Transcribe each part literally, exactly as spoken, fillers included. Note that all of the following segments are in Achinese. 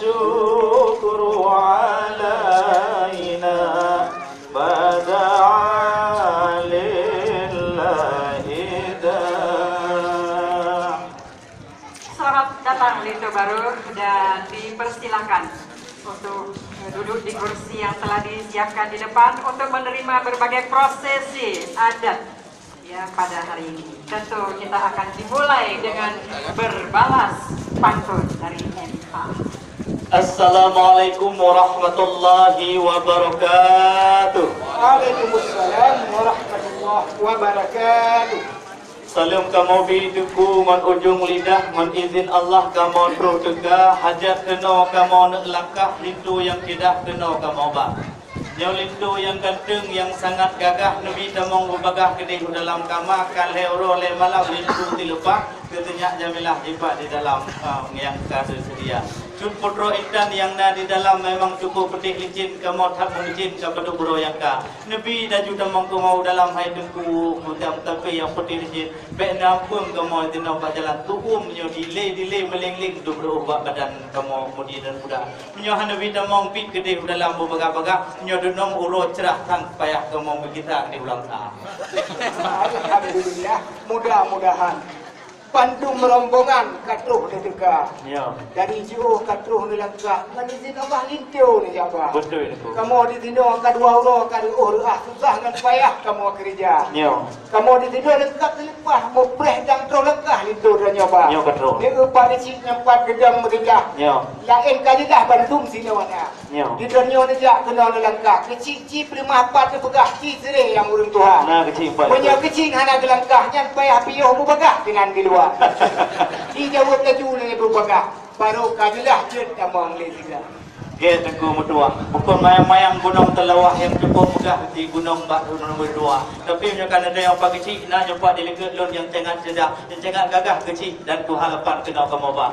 Syukru alaina bada lillahi da. Selamat datang Linto Barô dan dipersilakan untuk, eh, duduk di kursi yang telah disiapkan di depan untuk menerima berbagai prosesi adat. Ya, pada hari ini tentu kita akan dimulai dengan berbalas pantun dari M A. Assalamualaikum warahmatullahi wabarakatuh. Waalaikumsalam warahmatullahi wabarakatuh. Saleuem kamoe bi Teungku ngon ujong lidah, ngon izin Allah kamoe troh teuka, hajat keunoe kamoe neuk langkah, linto nyang keudah keunoe kamoe ba. Nyoe linto nyang ganteng, nyang sangat gagah, neubi tamong beubagaih keudeh u dalam kama, ka lhèe uroe lhèe malam linto teuleupah, teuteunyak Jamilah jipat di dalam, ah, nyang ka teuseudia. Cut putroe intan nyang na di dalam memang cukup peutéh licén, kamoe that meuleucén ka padub uroe nyang ka. Neubi laju tamong keunoe u dalam hai Teungku, meutam tapi nyang peutéh licén. Bèk na peue kamoe teunoe bak jalan tu'uem nyoe dilée-dilée meuléng-léng dub reuôh bak badan kamoe mudi dan muda. Meunyoe hana bi tamong biet keudeh u dalam beubagaih-bagaih, meunyoe dunom uroe cerah tan payah kamoe meugita keudeh u langkah. Alhamdulillah, mudah-mudahan bandum rombongan ka troh neuteuka. Ya. Dari jiôh ka troh neulangkah, ngon izin Allah linto neujak ba. Beutôi, Teungku. Kamoe di sinoe ka dua uroe ka reuôh reuah susah ngon payah kamoe keureuja. Ya. Kamoe di sinoe leungkap teuleupah, mupreh dan troh langkah linto droenyoe ba. Nyoe ka troh. Di upat di cik nyang pat geudong meusinggah. Nyoe. Laén ka jeulaih bandum sinoe na. Nyoe. Di droenyoe neujak keunoe neulangkah. Keuchik ci peuleumah pat neupeugah ci sireh nyang ureueng tuha. Na keuchik pat. Meunyoe keuchik hana geulangkah, nyan payah piôh beubagaih keunan di luwa. Ci jaweueb laju lé beubagaih. Barô ka jeulaih jeuet tamong lé sira. Gét Teungku meutuah. Bukon mayang-mayang gunong Teulawah nyang cukup meugah di gunong bak gunong meutuah. Tapi meunyoe ka neutanyong Pak Keuchik, na nyoe Pak di likot lôn nyang sangat ceudah, nyang sangat gagah keuchik dan tuha lapan keunoe kamoe ba.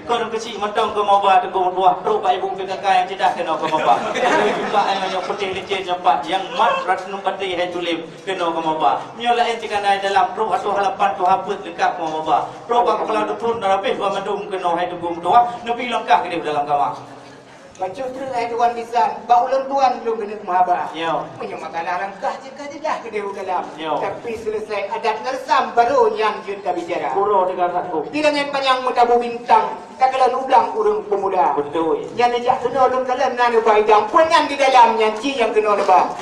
Kon keuchik mantong kamoe ba Teungku meutuah, trok bak ibu P K K nyang ceudah keunoe kamoe ba. Ibu P K K nyang peutéh licén nyoe Pak, nyang mat ratus enam puluh hai tulém keunoe kamoe ba. Nyoe laén cit ka na dalam trok ateueh lapan tuha peuet leungkap kamoe ba. Trok bak keupala dusun dan habéh banmandum keunoe hai Teungku meutuah, neubi langkah keudeh dalam kama. Bacut treuk hai tuan bisan, bak ulôn tuan lôn keuneuk meuhaba. Nyoe. Meunyoe masalah langkah cit ka jeulaih keudeh u dalam. Nyoe. Tapi seuleusai adat ngon reusam barô nyan jeuet tabicara. Gurô teuga that, Bu. Di langét panyang meutabu bintang, takalon u blang ureueng peumuda. Beutôi. Nyan neujak keunoe lôn kalon na neuba idang, peue nyan di dalam nyan ci nyang keunoe neuba.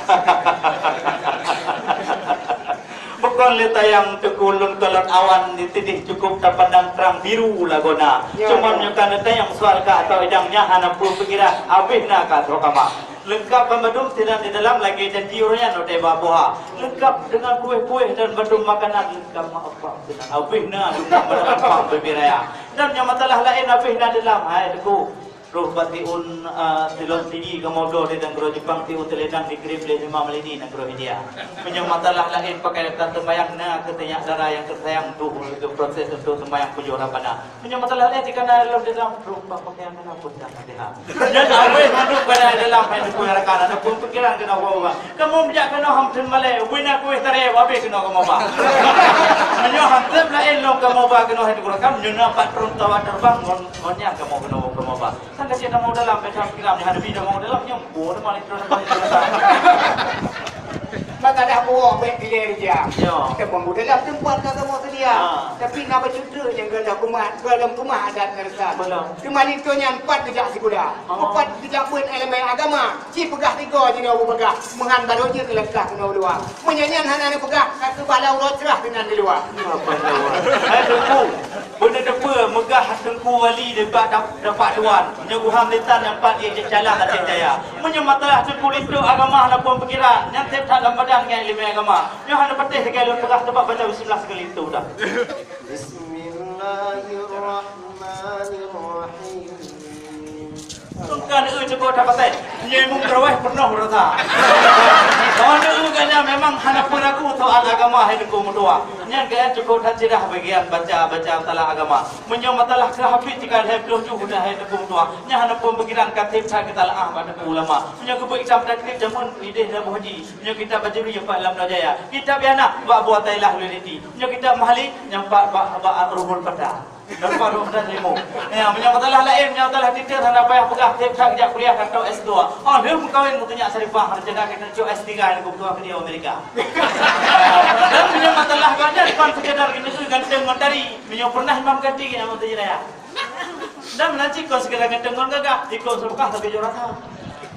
Bukon lé tayang Teungku lôn kalon awan di tidih cukup tapandang trang biru lagoena. Ya, cuman ya. Nyoe ka neutanyong soal ka atau idang nyan hana peue pikiran, habéh na ka trok kama. Leungkap banmandum sinan di dalam lagée janji ureueng nyan watée ba buha. Leungkap deungon kuéh-kuéh dan bandum makanan leungkap mak apam sinan. Habéh na leungkap bandum apam bubé raya. Dan nyang masalah laén habéh na dalam, hai Teungku. Troh bak tiun, eh, silon sigi kamoe bloe di nanggroe Jepang, tiun teuledang dikirém lé Hema Malini nanggroe India. Meunyoe masalah laén pakaian tan seumayang na keu teunyak dara nyang teusayang tuh keu proses untuk seumayang pujoe Rabbana. Meunyoe masalah laén jika na lom di dalam troh bak pakaian na pun dah Fatihah. Nyan awai mandum pada dalam hai Teungku rakan, ada pun pikiran keunoe ba. Kamoe meujak keunoe ham theun malée, ubé na kuéh taré, habéh keunoe kamoe ba. Meunyoe ham theun laén lom kamoe ba keunoe hai Teungku rakan, meunyoe na patron tawa terbang ngon, ngon nyan kamoe keunoe kamoe ba. Sang ka cit tamong dalam, beda kiram, hana bi tamong dalam, nyang bo na maling terus. Maka dah buok bek dilèe rijang. Ya. Tamong dalam teumpat ka kamoe seudia. Ha. Tapi na bacut treuk nyang goh lam keumah, goh lam keumah adat ngon reusam. Betul. Teuma linto nyan pat geujak sikula. Oh. Pat geujak beuet ileumèe agama. Ci peugah tiga jinoe beupeugah. Meuhan barô jeuet leungkah keunoe luwa. Meunyoe nyan hana neupeugah, ka keubah lam uroe cerah keunan di luwa. Apa nama? Eh, Teungku. Beuneuteupeu meugah Teungku Wali deungon dap-, dapat tuan. Nyoe guham lisan nyang pat jih cicalak até jaya. Meunyoe masalah Teungku linto agama hana pun pikiran, nyan sép that lam badan ngon ileumèe agama. Nyoe hana patéh lagèe lôn peugah, teuma baca bismillah sikali linto dah. Bismillahirrahmanirrahim. Bukan eu cukup dapat. Nyoe mung keureuweh peunoh rasa. Kawan eu gata memang hana peue ragu soal agama hai Teungku meutuah. Nyan gata cukup that ceudah bagian baca-baca masalah agama. Meunyoe masalah keu hafid tinggai lhèe ploh ju guna hai Teungku meutuah, nyan hana pun pikiran ka sép that geutalaah bak Teungku ulama. Meunyoe geubeuet kitab takrib jameun idéh Abu Haji, meunyoe kitab Bajuri pat lam Nurjaya, kitab Yana bak Abu Athaillah Luliti, meunyoe kitab Mahali nyan pat bak, bak Ruhul Fata. Dapat dua belas ribu. Ya, meunyoe masalah laén, meunyoe masalah titel, hana payah peugah, tiep that jak kuliah kantô S dua. Oh, lheueh meukawen, meuteunyak Syarifah, rencana keuneuk cok S tiga nyang keubeutuan keu di Amerika. Dan meunyoe masalah gobnyan, kon sekedar keuneuk ganteng ngon tari. Meunyoe pernah Imam Ghazali nyang meuteunyak raya. Dan meunan cit kon sekedar ganteng ngon gagah, ikon seupah tapi jurata.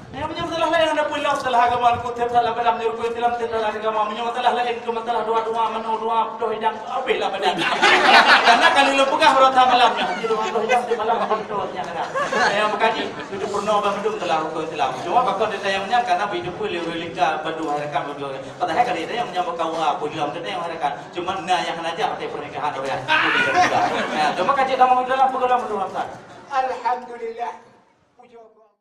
Nyang meunyoe masalah laén hana peue lom, masalah agama, ku tiep that lam badan, meunyoe rukon Islam tiep that lam agama. Meunyoe masalah laén, keu masalah dua-dua, manoe dua, putôh idang, habéh lam badan. Karena ka lôn peugah uroe that malam nyan, jadi dua putôh idang tiep malam, putôh nyan kan. Nyang meukaji, tujoh peurunoe ban mandum telah rukon Islam. Cuma pakon teuntang nyang nyan, karena beu jumpa lé ureueng lingka bandum hai rakan bandum. Padahai ka lheueh tanyong meunyoe bak K U H, peue lom teuntang hai rakan. Cuma na nyang hana jak watèe pernikahan ureueng. Ya, cuma kaji dalam dalam peugah lom bandum Hamzah. Alhamdulillah.